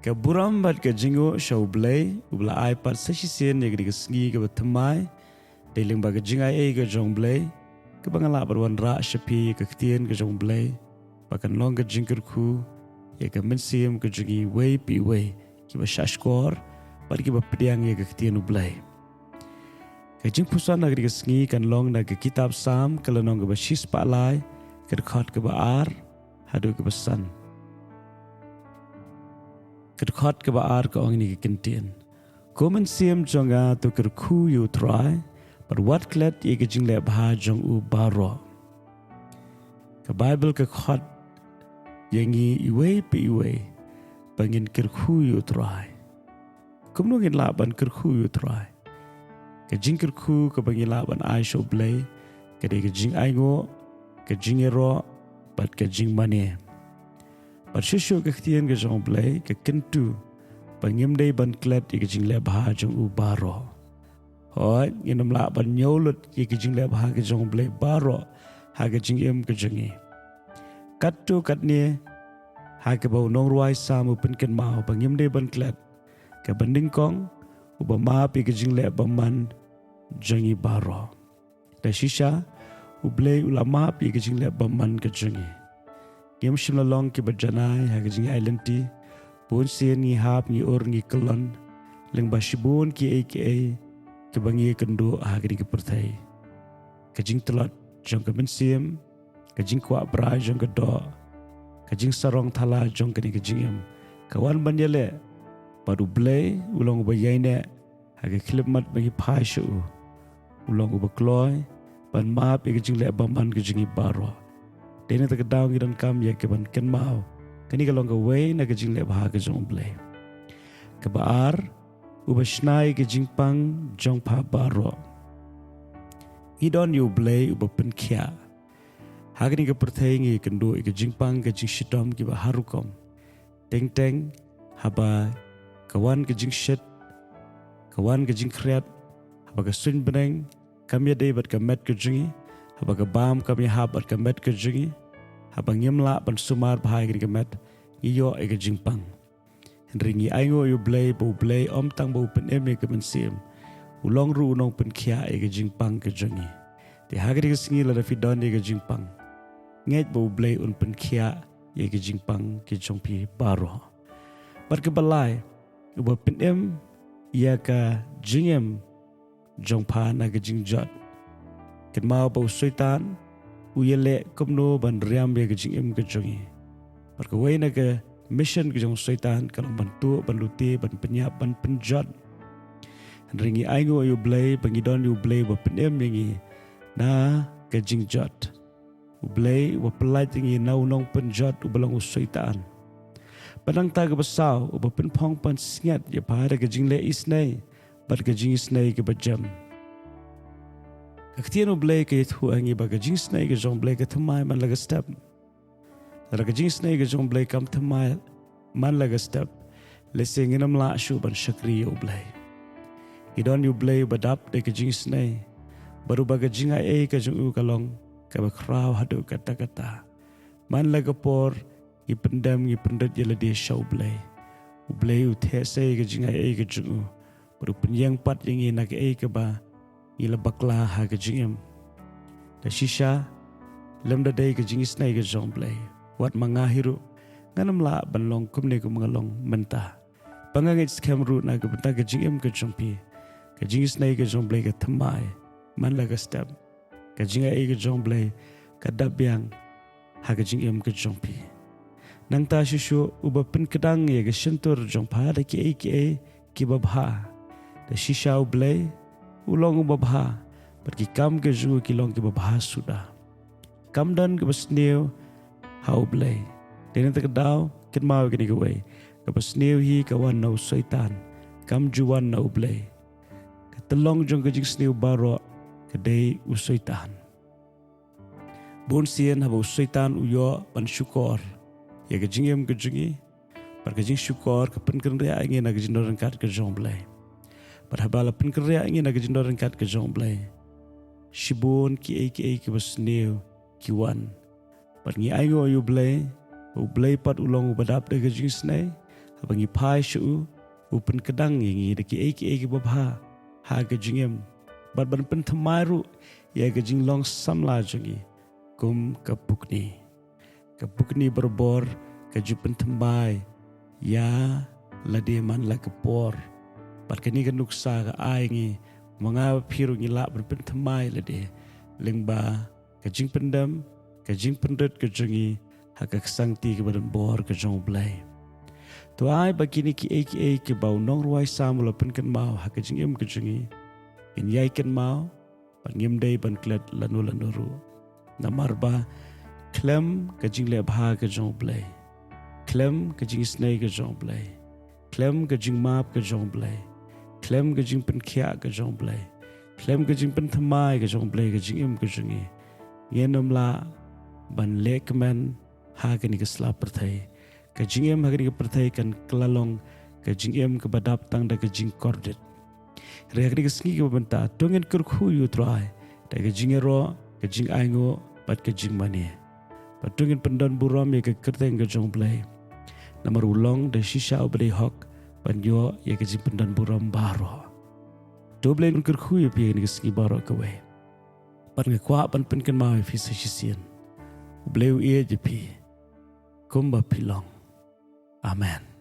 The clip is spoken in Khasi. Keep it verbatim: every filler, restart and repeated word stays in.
Ka burom bad ka jingnguh sha U Blei, uba la ai pat sa shisien ïa kane ka sngi kaba thymmai, dei lyngba ka jingaiei ka jong U Blei, kaba nga lah ban wanrah sha phi ïa ka ktien ka jong U Blei, ba kan long ka jingkyrkhu ïa ka mynsiem ka jong iwei pa iwei kiba shahshkor bad kiba pdiang ïa ka ktien U Blei. Ka jingpuson ha kane ka sngi kan long na ka kitab Salm, ka lynnong kaba shispah lai, ka dkhot kaba ar haduh kaba san. Ka dkhot kaba ar ka ong ïa kane ka kyntien: Ko mynsiem jong nga, to kyrkhu ïa U Trai, bad wat klet ïa ka jingleh bha jong u baroh. Ka Baibl ka khot ïa ngi iwei pa iwei ba ngin kyrkhu ïa U Trai. Kumno ngin lah ban kyrkhu ïa U Trai? Ka jingkyrkhu kaba ngi lah ban ai sha U Blei ka dei ka jingainguh, ka jingïaroh bad ka jingmane. Bad shuh shuh ka ktien ka jong U Blei ka kyntu ba ngim dei ban klet ïa ka jingleh bha jong u baroh. Hooid, ngin ym lah ban ñiew lut ïa ka jingleh bha ka jong U Blei baroh ha ka jingim ka jong ngi. Katto katne ha kaba u nongrwai Salm u pynkynmaw ba ngim dei ban klet, kaba nyngkong, uba map ïa ka jingleh bymman jong ngi baroh. Da shisha, U Blei u la map ïa ka jingleh bymman ka jong ngi. Ngim shym la long kiba janai ha ka jingïaid lynti. Bun sien ngi hap, ngi ur, ngi kyllon lyngba shibun kiei kiei kiba ngi ïakynduh ha kane ka pyrthei. Ka jingtlot jong ka mynsiem, ka jingkwah brai jong ka doh, ka jingsarong thala jong kane ka jingim, ka wan ban ïaleh bad U Blei, u long uba ïaineh ha ka khyllipmat ba ngi phai sha u. U long uba kloi ban map ïa ka jingleh bymman ka jong ngi baroh. Dei na kata ka daw ngi donkam ïa ka ban kynmaw, kane ka long kawei na ka jingleh bha ka jong U Blei. Kaba ar, uba shna ïa ka jingpang jong pha baroh. Ngi don ïa U Blei uba pynkhiah. Ha kane ka pyrthei ngi ïakynduh ïa ka jingpang, ka jingshitom kiba har rukom. Teng teng, haba ka wan ka jingshit, ka wan ka jingkhriat, haba ka suiñ bneng kam ïadei bad ka met ka jong ngi, haba ka bam kam ïahap bad ka met ka jong ngi, haba ngim lah ban sumar bha ïa kane ka met, ngi ïoh ïa ka jingpang. Hynrei ngi ainguh ïa U Blei, ba U Blei ym tang ba u pynim ïa ka mynsiem, u long ruh u nongpynkhiah ïa ka jingpang ka jong ngi. Te ha kane ka sngi, lada phi don ïa ka jingpang, ngeit ba U Blei un pynkhiah ïa ka jingpang ka jong phi baroh. Bad kaba lai, uba pynim ïa ka jingim jong pha na ka jingjot. Kynmaw ba u Soitan u ïaleh kumno ban riam ïa ka jingim ka jong ngi. Bad kawei na ka mission ka jong u Soitan ka long ban tuh, ban lute, ban pynïap, ban pynjot. Hynrei ngi ainguh ïa U Blei ba ngi don ïa U Blei uba pynim ïa ngi na ka jingjot. U Blei uba pyllait ïa ngi na u nongpynjot uba long u Soitan. Bad nangta kaba saw, uba pynphong pansngiat ïa pha da ka jingleh isynei bad ka jingisynei kaba jem. Ka ktien U Blei ka ïathuh ha ngi ba ka jingisynei ka jong U Blei ka thymmai man la ka step. Lada ka jingisynei ka jong U Blei kam thymmai man la ka step, lehse ngin ym lah shuh ban shakri ïa U Blei. Ngi don ïa U Blei uba dap da ka jingisynei, bad uba ka jingaiei ka jong u ka long kaba khraw haduh katta katta. Man la ka por ngi pyndem, ngi pynrit ïa lade sha U Blei, U Blei u theh sei ïa ka jingaiei ka jong u, bad u pynïeng pat ïa ngi na kaei kaba ngi la bakla ha ka jingim. Da shisha, lymda dei ka jingisynei ka jong U Blei, wat ma nga hi ruh ngan ym lah ban long kumne kum nga long mynta. Ba nga ngeit skhem ruh na ka bynta ka jingim ka jong phi, ka jingisynei ka jong U Blei ka thymmai man la ka step. Ka jingaiei ka jong U Blei ka dap biang ha ka jingim ka jong phi. Nangta shuh shuh, uba pynkdang ïa ka shyntur jong pha da kiei kiei kiba bha. Da shisha U Blei u long uba bha, bad ki kam ka jong u ki long kiba bha suda. Kam don kaba sniew ha U Blei. Dei na kata ka daw, kynmaw ïa kane kawei: kaba sniew hi ka wan na u Soitan, kam ju wan na U Blei. Ka tyllong jong ka jingsniew baroh ka dei u Soitan. Bun sien haba u Soitan u ïoh ban shukor ïa ka jingim ka jong ngi, bad ka jingshukor ka pynkynriah ïa ngi na ka jingdon ryngkat ka jong U Blei. Bad haba la pynkynriah ïa ngi na ka jingdon ryngkat ka jong U Blei, shibun kiei kiei kiba sniew ki wan. Bad ngi ainguh ïa U Blei, U Blei pat u long uba dap da ka jingisynei. Haba ngi phai sha u, u pynkdang ïa ngi da kiei kiei kiba bha ha ka jingim, bad ban pynthymmai ruh ïa ka jinglong samla jong ngi kum ka pukni. Ka pukni barabor ka ju pynthymmai ïa lade man la ka por. Bad kane ka nuksa ka ai ngi ma nga bad phi ruh ngi lah ban pynthymmai lade lyngba ka jingpyndem, ka jingpynrit ka jong ngi ha ka ksangti kaba donbor ka jong U Blei. To ai ba kine kiei kiei kiba u nongrwai Salm u la pynkynmaw ha ka jingim ka jong ngi, ngin ïai kynmaw, bad ngim dei ban klet lano lano ruh. Namar ba khlem ka jingleh bha ka jong U Blei, khlem ka jingisynei ka jong U Blei, khlem ka jingmap ka jong U Blei, khlem ka jingpynkhiah ka jong U Blei, khlem ka jingpynthymmai ka jong U Blei, ka jingim ka jong ngi, ngin ym lah ban leh kmen ha kane ka sla pyrthei. Ka jingim ha kane ka pyrthei kan kylla long ka jingim kaba dap tang da ka jingkordit. Hynrei ha kane ka sngi kaba mynta, to ngin kyrkhu ïa U Trai da ka jingïaroh, ka jingainguh bad ka jingmane. Bad to ngin pyndon burom ïa ka kyrteng ka jong U Blei, namar u long da shisha uba dei hok ban ïoh ïa ka jingpyndon burom baroh. To Blei un kyrkhu ïa phi ha kane ka sngi baroh kawei. Bad nga kwah ban pynkynmaw ïa phi sa shisien, U Blei u ïeit ïa phi kumba phi long. Amen.